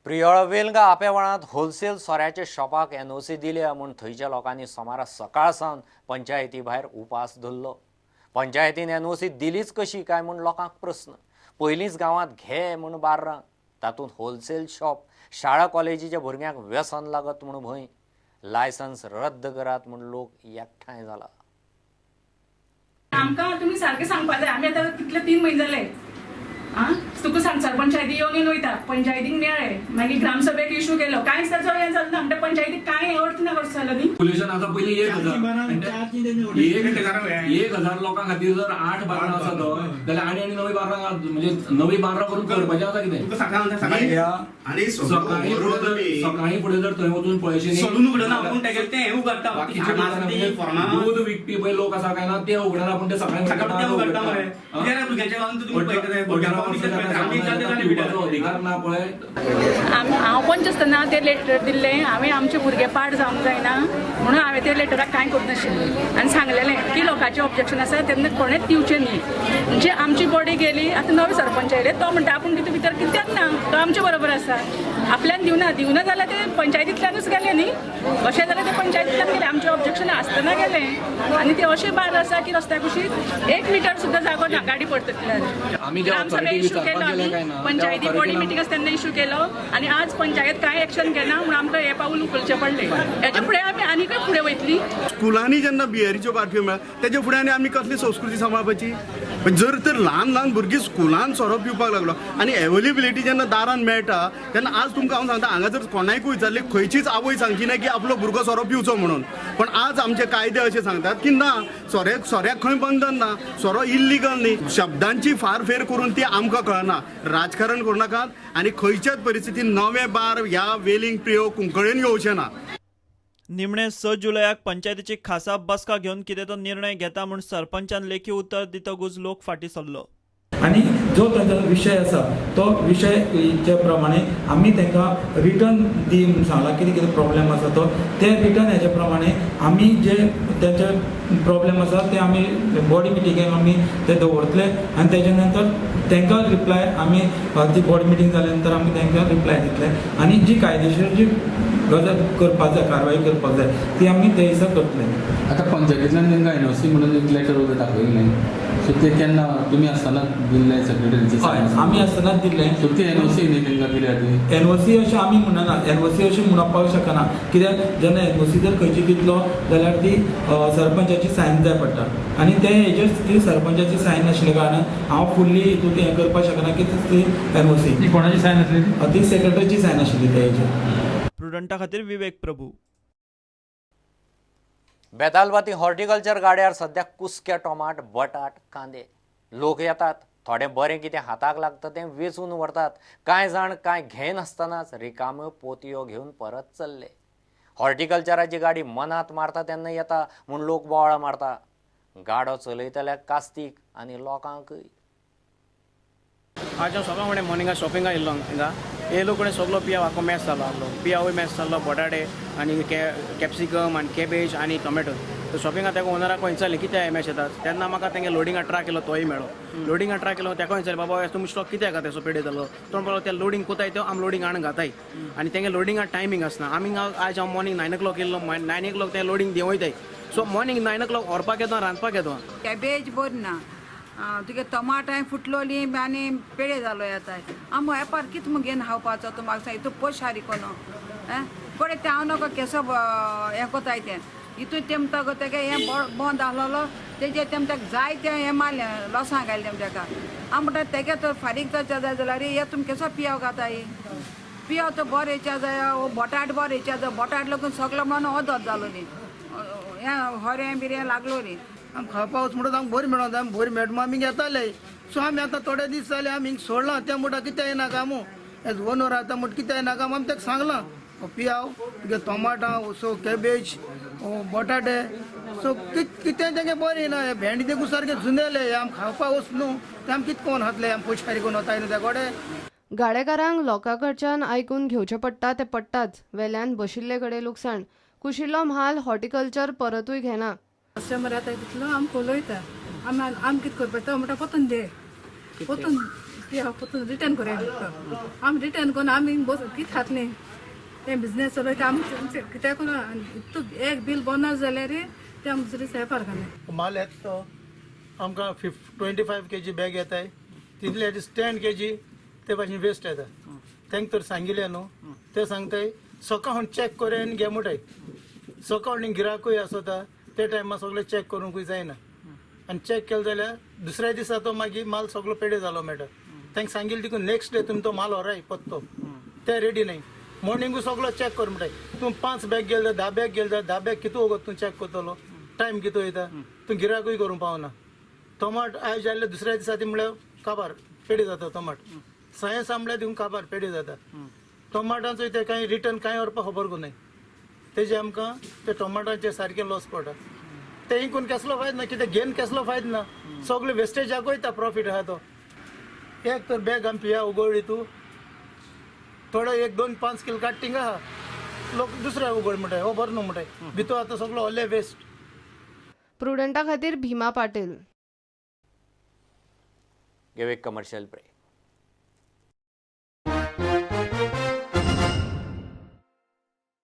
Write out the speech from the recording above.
Priol वेलंगा आपेवळांत wholesale सोऱ्याच्या शॉपाक NOC दिल्या म्हूण थंयच्या लोकांनी सोमारा सकाळ सावन पंचायती भायर उपास धरलो. पंचायतीन एनओसी दिलीच कशी काय म्हूण लोकांक प्रस्न. पयलींच गांवांत घे म्हूण बार्रां, तातूंत होलसेल शॉप, शाळा कॉलेजीच्या भुरग्यांक व्यसन लागत म्हूण भंय. लायसन्स रद्द करात म्हूण लोक एकठांय जाला. आमकां तुमी सारकें सांगपा जाय. आमी आतां कितले 3 म्हयने जाले आं तुका सांग सर पंचायती येवन येवन वयता, पंचायतीक मेळ्ळे, मागीर ग्रामसभेक इशू केलो, कांयच ताचो हें जालें ना. म्हणटा पंचायतीक कांय अर्थ ना कसो जालो न्ही. पोल्युशन आतां पयलीं 1000 लोकां खातीर जर 8 बार्रां आसा तो जाल्यार आनी आनी नवी बार्रां म्हणजे नवी बार्रां करून करपाचें आसा कितें. सकाळी फुडें जर थंय वचून पळयशें दूद विकपी पळय लोक आसा काय ना ते उगडना, पूण ते सकाळी अधिकार ना पळय. हांव पंच आसतना ते लेटर दिल्लें हांवें, आमचे भुरगे पाड जावंक जायना म्हणून हांवें ते लेटराक कांय करूं नाशिल्लें आनी सांगलेलें की लोकांचें ऑब्जेक्शन आसा तेन्ना कोणेंच दिवचें न्ही. म्हणजे आमची बॉडी गेली. आतां नवे सरपंच आयले तो म्हणटा आपूण तितून भितर कित्याक ना, तो आमचे बरोबर आसा, आपल्यान दिवना दिवना जाल्यार ते पंचायतींतल्यानूच गेले न्ही. अशें जाल्यार ते पंचायतींतल्यान गेले, आमचें ऑब्जेक्शन आसतना गेलें. आनी ते अशें बार आसा की रस्त्या कुशीक 1 मिटर सुद्दां जागो ना गाडी पडटल्यार. ग्रामसभा इशू केलो आमी, पंचायती बॉडी मिटींग आसा तेन्ना इशू केलो आनी आज पंचायत कांय एक्शन घेना म्हणून आमकां हें पावल उखलचें पडलें. हेच्या फुडें आमी आनीकय फुडें वयतली. स्कुलांनी जेन्ना बियरीच्यो बाटल्यो मेळ्ळ्या तेच्या फुडें आनी आमी कसली संस्कृती सांबाळपाची. जर तर ल्हान ल्हान भुरगीं स्कुलान सोरो पिवपाक लागलो आनी एवेलेबिलिटी जेन्ना दारान मेळटा तेन्ना आज तुमकां हांव सांगता हांगा जर कोणाकूय विचारलें खंयचीच आवय सांगची ना की आपलो भुरगो सोरो पिवचो म्हणून. पण आज आमचे कायदे अशे सांगतात की ना, सोऱ्याक खंय बंधन ना, सोरो इल्लिगल न्ही. शब्दांची फारफेर करून ती आमकां कळना. राजकारण करूं नाकात आनी खंयच्याच परिस्थितीन नवे बार ह्या वेलिंग प्रियो कुंकळेन येवचे ना. निमणे 6 जुलयाक पंचायतीची खासा बसका घेवन कितें तो निर्णय घेता म्हूण सरपंचान लेखी उतर दितकूच लोक फाटीं सरलो. आनी जो तांचो विशय आसा तो विशय प्रमाणे आमी तांकां रिटर्न दी म्हूण सांगलां कितें कितें प्रॉब्लेम आसा तो ते रिटर्न हेजे प्रमाणे आमी जे तांचे प्रॉब्लेम आसा ते आमी बॉडी मिटिंगेक आमी ते दवरतले आनी तेजे नंतर तांकां रिप्लाय आमी ती बॉडी मिटींग जाल्या नंतर आमी तांकां रिप्लाय दितले आनी जी कायदेशीर जी गजाल करपाक जाय, कारवाई करपाक जाय ती आमी ते दिसा करतले. आतां पंचायतींतल्यान तांकां एनओसी म्हणून एक लेटर वगैरे दाखयलें न्ही, सो ते केन्ना तुमी आसतना दिल्लें सेक्रेटरीचे? हय, आमी आसतनाच दिल्लें. सो ती एनओसी न्ही तांकां दिल्या ती? एनओसी अशें आमी म्हणना, एनओसी अशें म्हणपाक शकना कित्याक जेन्ना एनओसी जर खंयची दितलो जाल्यार ती सरपंचाची सायन जाय पडटा आनी ते हेजेर ती सरपंचाची सायन नाशिल्ल्या कारणान हांव फुल्ली हितून हें करपाक शकना की ती एनओसी. ती कोणाची सायन आसली? ती सेक्रेटरीची सायन आशिल्ली त्या हेजेर. प्रुडंटा खातीर विवेक प्रभू. बेतालबाती हॉर्टिकल्चर गाड्यार सद्या कुसके टोमाट, बटाट, कांदे. लोक येतात, थोडे बरें कितें हाताक लागता तें वेचून व्हरतात, कांय जाण कांय घेनासतनाच रिकाम्यो पोतयो घेवन परत चल्ले. हॉर्टिकल्चराची गाडी मनात मारता तेन्ना येता म्हूण लोक बोवाळ मारता. गाडो चलयतल्याक कास्तीक आनी लोकांकय. आज हांव सकाळ फुडें मॉर्निंगा शॉपिंगा येयल्लो हिंगा येयलो कडेन सगलो पियाव आख्खो मॅस जालो आहलो. पियावूय मॅस जाल्लो, बटाटे आनी कॅप्सिकम आनी कॅबेज आनी टोमॅटो. सो शॉपिंगा ताका ओनराक विचारलें कित्याक मॅश येता तेन्ना म्हाका तेंगे लोडिंगा ट्रक येयलो तोय मेळ्ळो. लोडिंगा ट्रक येयलो ताका विचारलें बाबा तुमी स्टॉक कित्याक तेसो पेडे जालो? तो म्हणपाक लागलो ते लोडींग कोताय त्यो आमी लोडींग हाडून घाताय आनी तेंगे लोडिंगा टायमींग आसना. आमी आज हांव मॉर्निंग 9 o'clock येयल्लो, 9 o'clock ते लोडींग देंवयताय. सो मॉर्निंग 9 o'clock व्हरपाक येता, रांदपाक येता. कॅबेज बरी ना, तुगे टमाटां फुटलोली आनी पेडे जालो येताय. आम वेपार कितें म्हूण घेवन खावपाचो तूं म्हाका सांग. हितू पयशारी कोन पळय तें हांव नाका केसो हें कोताय तें हितून तेमता गो तेगे हें बंद आहलोलो तेजेर तेम ताका जाय तें हें मारलें लोसां घायलें तेम तेका. हांव म्हणटा तेगे तर फारीक जावच्या जाय जाल्यार हे तुमी केसो पियाव घाताय? पियाव तर बरें हेच्या जाय, बटाट बरें हेच्या जाय. बटाट लागून सगलो म्हणून ओदत जालो न्ही, हें हरें बिरें लागलो न्ही. आम खावपा वच म्हणटा आमकां बरी मेळना, आमी बरी मेळटा आमी घेताले. सो आमी आतां थोडे दीस जाले आमी हिंग सोडलां. तें म्हणटा कितें येनाका आमू एज ओनर आतां म्हणटा कितें येनाका आमी ताका सांगलां पियाव तुगे टोमाटां सो कॅबेज बटाटे सो कितें तेंगे बरें ना. भेंडे देखून सारके जुनेले आम खावपा वच न्हू तें आमी कितें कोण खातले? आमी पयशारी कोण वताय न्हू त्या कडेन. गाडेकारांक लोकां कडच्यान आयकून घेवचें पडटा तें पडटाच, वेल्यान बशिल्ले कडेन लुकसाण. कुशिल्लो म्हाल हॉर्टिकल्चर परतूय घेना. कस्टमर येता तितलो आमकां उलयता. आमी आम कितें करपाचें? तो म्हणटा पोतून दे, पोतून परतून रिटर्न करूया. आमी रिटर्न करून आमी बस कितें खातलीं? तें बिजनेस चलयता आमी कित्याक इतू एक बील बोना जाल्यार तें आमी दुसरे वेपार घालूं. माल येता तो आमकां 25 केजी बॅग येताय, तितले एटलीस्ट 10 केजी ते भाशेन वेस्ट येता. तांकां तर सांगिल्लें न्हू, ते सांगताय सकाळ चॅक करूया आनी घे म्हणटाय. सकाळ गिराकूय आसता ते टायमार सगळें चॅक करूंकूय जायना आनी चॅक केलें जाल्यार दुसऱ्या दिसा तो मागीर माल सगळो पेडे जालो मेळटा. तांकां सांगिल्लें देखून नेक्स्ट डे तुमी तो माल व्हराय पत्तो, ते रेडी न्हय. मॉर्निंगूय सगळो चॅक कर म्हणटाय. तूं 5 बॅग गेले 10 बॅग गेले 10 बॅग कितू वगत तूं चॅक करतलो, टायम कितू वयता, तूं गिराकूय करूंक पावना. टोमाट आयज जाल्ले दुसऱ्या दिसा ती म्हळ्यार काबार पेडे जाता. टोमाट सायन्स म्हळ्यार तितून काबार पेडे जाता. टोमाटांचो ते कांय रिटर्न कांय व्हरपाक खबर न्हय, तेजे आमकां ते टोमाटांचे सारकें लॉस पडटा. ते इंकून कसलो फायदो ना, कितें घेन कसलो फायदो ना, सगळे वेस्टेजाक वयता प्रॉफीट आहा तो. एक तर बॅग आमी पिया उगडली तूं थोडो 1 2 5 किल काडटा थिंगा आहा, लोक दुसरे उगड म्हणटाय हो बरो न्हू म्हणटाय, भितर आतां सगळो ओले वेस्ट. प्रुडंटा खातीर भीमा पाटील. घेवं एक कमर्शियल ब्रेक.